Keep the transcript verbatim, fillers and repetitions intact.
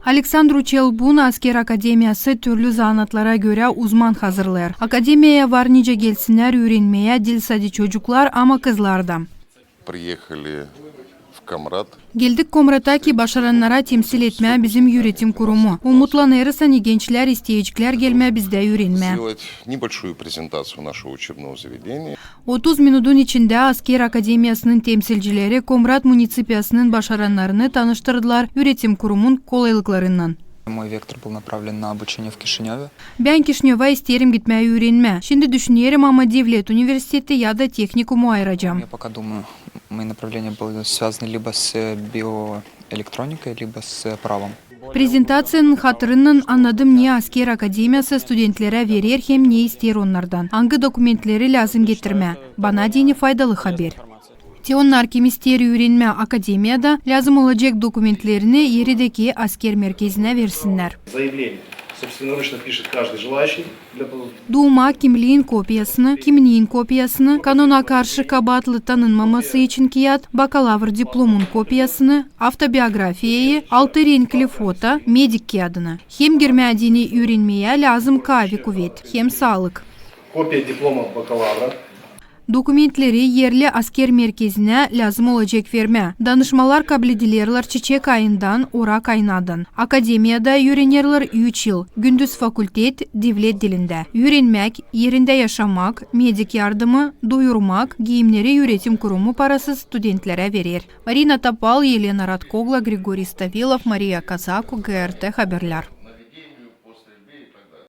Aleksandr Uçelbun asker akademiyası türlü zanaatlara görä uzman hazırlêêr. Akademiyaya var nicä gelsinnär üürenmeyä diil sade çocuklar, ama kızlar da. Приехали в Комрат. Geldik Komrata, ki başarannara temsil etmää bizim üüretim kurumu. Umutlanêrız, ani gençlär isteyeceklär gelmää bizdä üürenmää. Сделать небольшую презентацию нашего учебного заведения. Otuz minudun içindä asker akademiyasının temsilcileri Komrat municipiyasının başarannarını tanıştırdılar üüretim kurumun kolaylıklarınnan. Мой вектор был направлен на обучение в Кишинёве. Bän Kişinöva isteerim gitmää üürenmää. Şindi düşünerim, ama devlet universiteti ya da tehnikumu ayıracam. Я пока думаю, мои направления были связаны либо с биоэлектроникой, либо с правом. Prezentaţiyanın hatırından annadım, ne asker akademiyası studentlerä verer hem ne isteer onnardan, angı dokumentleri lääzım getirmää. Bana deyni faydalı haber. Te onnar, kim isteer üürenmää akademiyada, lääzım olacek dokumentlerini erideki asker merkezinä versinnär. Заявление собственноручно пишет каждый желающий. Duuma kimliin kopiyasını, kimniin kopiyasını, kanona karşı kabaatlı tanınmaması için kiyat, bakalavr diplomun kopiyasını, avtobiografiyayı, altı renkli foto, medik kiyadını. Hem girmää deyni üürenmeyä lääzım kaavi kuvet hem saalık. Копия диплома бакалавра. Dokumentleri erli asker merkezinä lääzım olacek vermää. Danışmalar kabledilerlär çiçek ayından orak ayınadan. Akademiyada üürenerlär üç yıl, gündüz fakultet, devlet dilindä. Üürenmäk, erindä yaşamak, medik yardımı, duyurmak, giimneri üüretim kurumu parasız studentlerä verer. Marina Topal, Elena Ratkogla, Grigoriy Stavilov, Mariya Kazaku, GRT Haberlär.